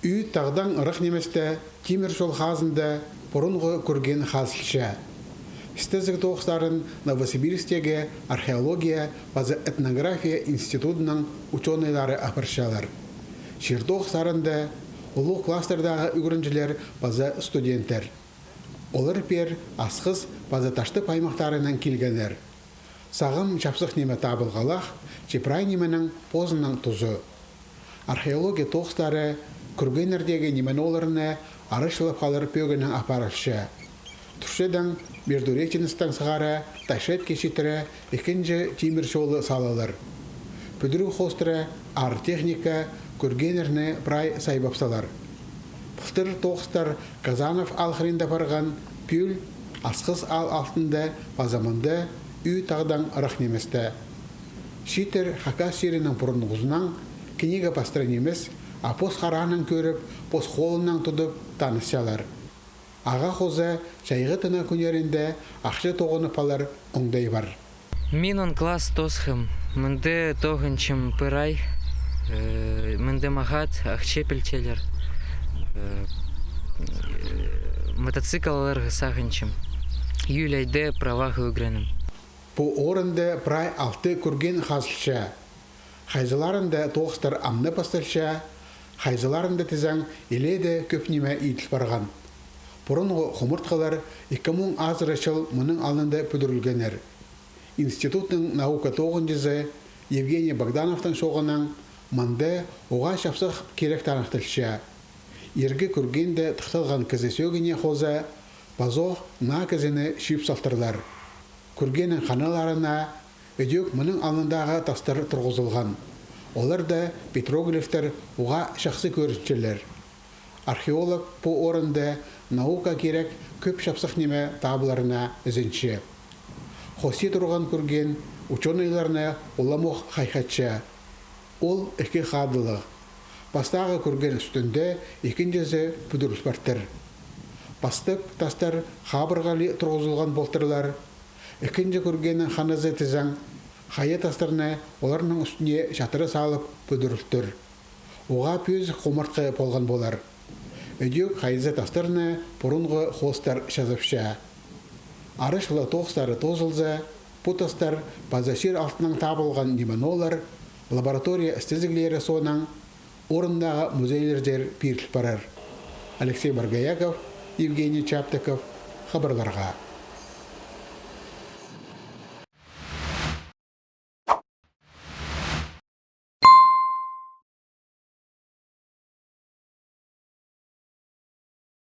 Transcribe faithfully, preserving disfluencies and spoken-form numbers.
Ӱӱт тағдаң ырах ниместе, тимір чол хазында пурунғы кӱрген хазылча. Істезіг тоғыстарын Новосибирсктегі археология паза этнография институдының учёныйлары апарчалар. Чир тоғыстарында улуғ класстардағы ӱгренҷілер паза студенттер. Олар пеер Асхыс паза Таштып аймахтарынаң килгеннер. Сағам чапсых ниме табылғалах, че прай нименің позының тузы. Археология тоғыстары кӱргеннердегі ниме-ноо оларны арачылап халар пӧгінең апарылча. Турчадаң Междуреченскідең сығара Тайшетке читіре ікінҷі тимір чолы салалар. Пӱдіріг хоостыра аар техника кӱргеннерні прай сайбап салар. Пылтыр тоғыстар Казанов аал хыринда парған пӱӱл Асхыс аал алтында паза мында, ӱӱт тағдаң ырах ниместе. Чииттер Хакас чирінің пурунғызынаң книга пастыра нимес, а пос хараанаң кӧріп, пос холынаң тудып танысчалар. Ағаа хоза чайғы тынағ кӱннерінде ахча тоғынып алар оңдай пар. Мин он класс тоосхам. Мында тоғынчам пір ай. Э, мында мағат ахча пілчелер. Э, э, мотоцикл аларға сағынчам. Июль айда праваға ӱгренем. Пу орында прай алты кӱрген хазылча. Хайзыларында тоғыстар амды пасталча, хайзыларында тізең илееде кӧп ниме иділ парған. Пурунғы хумыртхалар ікі муң азыра чыл мының алнында пӱдірілгеннер. Институтның наука тоғынҷызы Евгений Богдановтың чооғынаң мында уғаа чапсых кирек таныхталча. Иргі кӱргенде тыхталған кізі сӧӧгіне хоза, пазох наа кізіні чыып салтырлар. Кӱргеннің ханаларына ідӧк мының алнындағы тастар турғызылған. Оларда петроглифтер уғаа чахсы кӧрінчелер. Археолог пу орында наука кирек кӧп чапсых ниме табыларына ізенче. Хости турған кӱрген учёныйларны уламох хайхатча. Ол ікі хадылығ. Пастағы кӱрген ӱстӱнде ікінҷізі пӱдіріл партыр. Пастап тастар хабырғалығ турғызылған полтырлар. Ікінҷі кӱргеннің ханазы тізең, хайа тастарны оларның ӱстӱне чатыра салып пӱдірілтір. Уғаа пӧзік хумыртха полған полар. Ідӧк хайзы тастарны пурунғы хоостар чазапча. Арачыла тоғыстары тоозылза, пу тастар паза чир алтынаң табылған ниме-ноо олар лаборатория істезіглері соонаң орындағы музейлерзер пиріл парар. Алексей Боргояков, Евгений Чаптыков, хабарларға.